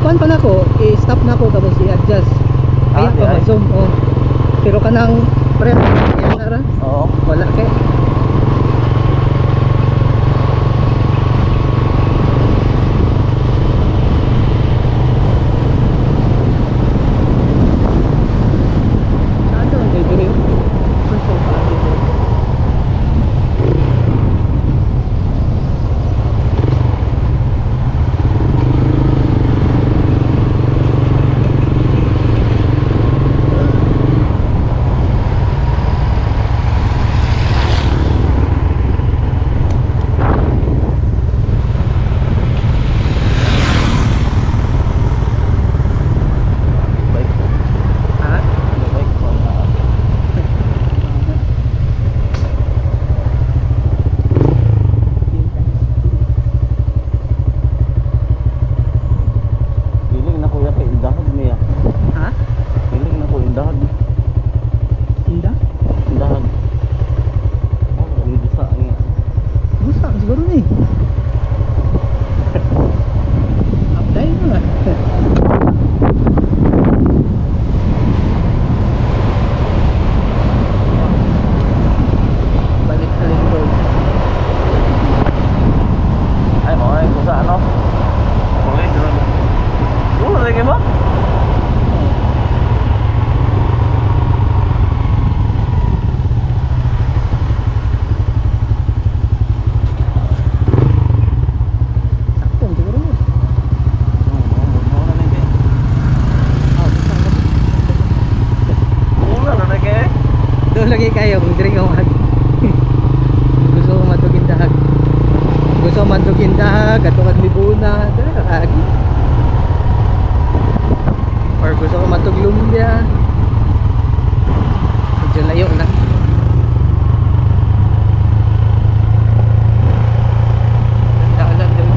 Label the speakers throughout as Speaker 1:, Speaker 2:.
Speaker 1: Ikuan pa nako, i-stop na ko tapos i-adjust. Kaya
Speaker 2: Ah,
Speaker 1: pa
Speaker 2: di ay.
Speaker 1: ma-zoom, oh. Pero kanang pre, kaya na ra.
Speaker 2: Oo.
Speaker 1: Wala kay. Saan daw ang diri? First of all, dito.
Speaker 2: Bike.
Speaker 1: Ha?
Speaker 2: Bike ko. Feeling na kuya kay indahag niya.
Speaker 1: Ha?
Speaker 2: Feeling na ko indahag.
Speaker 1: Inda?
Speaker 2: Indahag. Oh, hindi sa niya.
Speaker 1: Gusto siguro ni. Apply mo na. Balik alin road.
Speaker 2: Ay, mo ay kung sa ano. College ron. Wala lagi ba?
Speaker 1: Sakto siguro mo.
Speaker 2: Oo, na lagi.
Speaker 1: Ah, gusto ko.
Speaker 2: Wala na lagi.
Speaker 1: Doon lagi kayo kung diri ka mag. Gusto ko matugin dahag. Gusto ko matugin dahag ato kag Libuna, diri ka kaagi. Or gusto ko matug Lumbia. Medyo layo na. Daalan diri.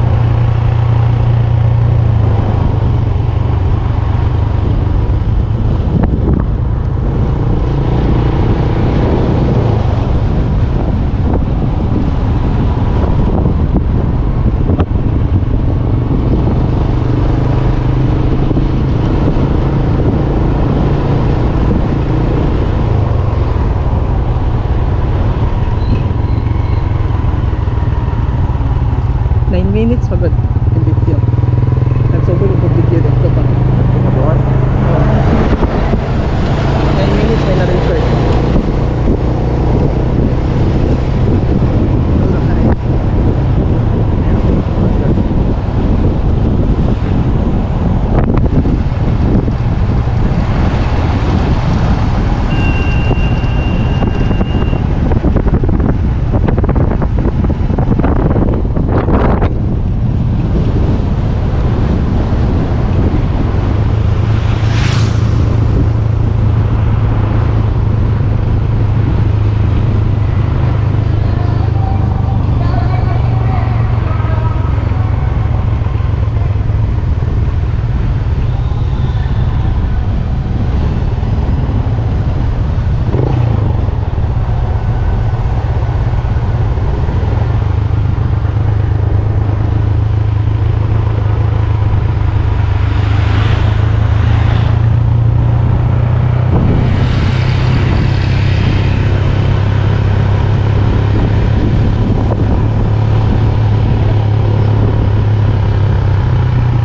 Speaker 1: 9 minutes pagod yung video. Nagsugod yung video dito pa.
Speaker 2: Bukas.
Speaker 1: Oh. 9 minutes may na-record. Wala ka rin.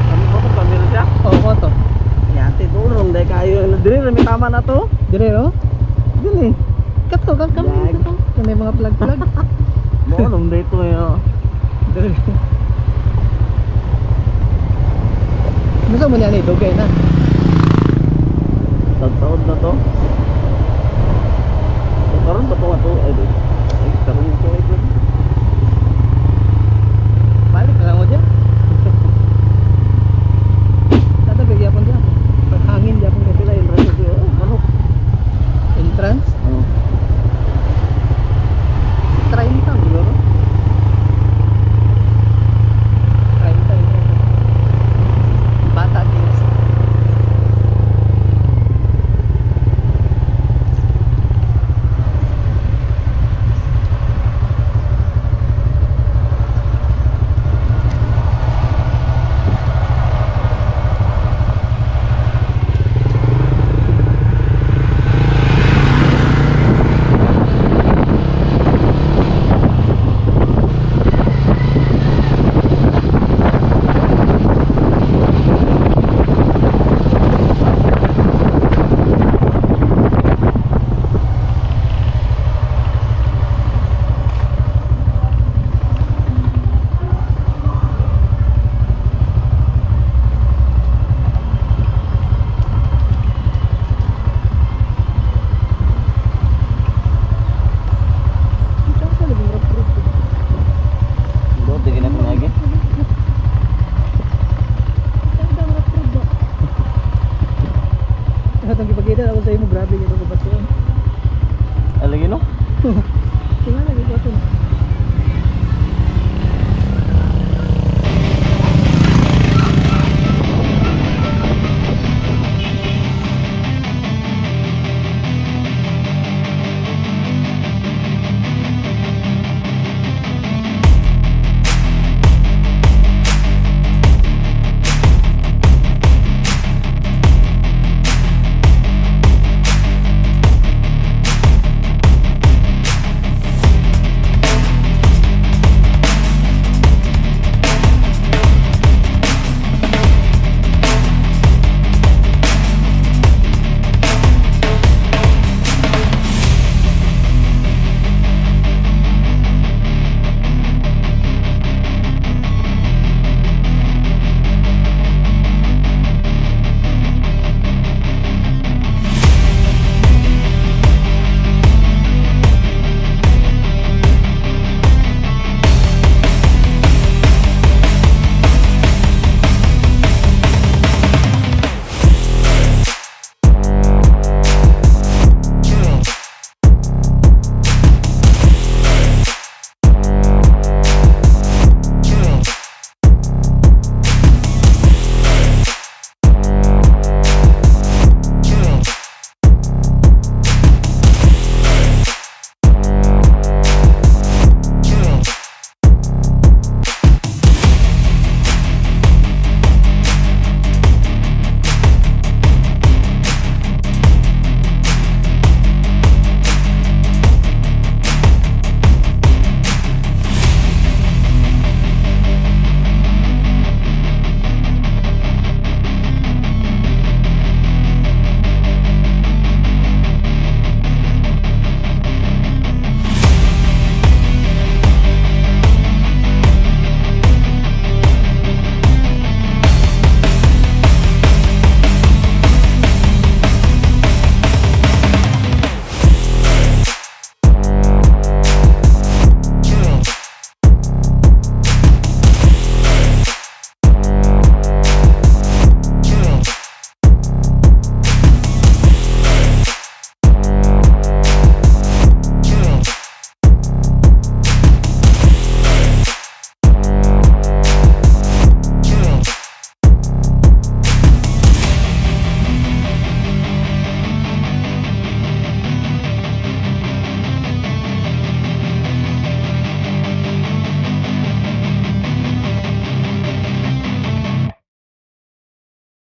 Speaker 2: Kami ko kung kami siya.
Speaker 1: Oo, ko to.
Speaker 2: Yate doon ron dai kayo. Dili ra may tama na to.
Speaker 1: Dire no?
Speaker 2: Dili.
Speaker 1: Kato, kami
Speaker 2: Lag.
Speaker 1: dito. May mga plug-plug.
Speaker 2: Mo ron dito eh. Oh.
Speaker 1: Dire. Gusto mo niya ni dugay na.
Speaker 2: Tagtaod na to. So, karon ba to nga to? Ay, di. Ay, karon to ay. Di.
Speaker 1: Balik na lang mo diyan. Tatabi gyapon diyan. Paghangin gyapon kay
Speaker 2: Pila yung resto siya. Oh, manok.
Speaker 1: entrance.
Speaker 2: Oh.
Speaker 1: 30 siguro. 30 yun. Bata games. Grabe gyud ko.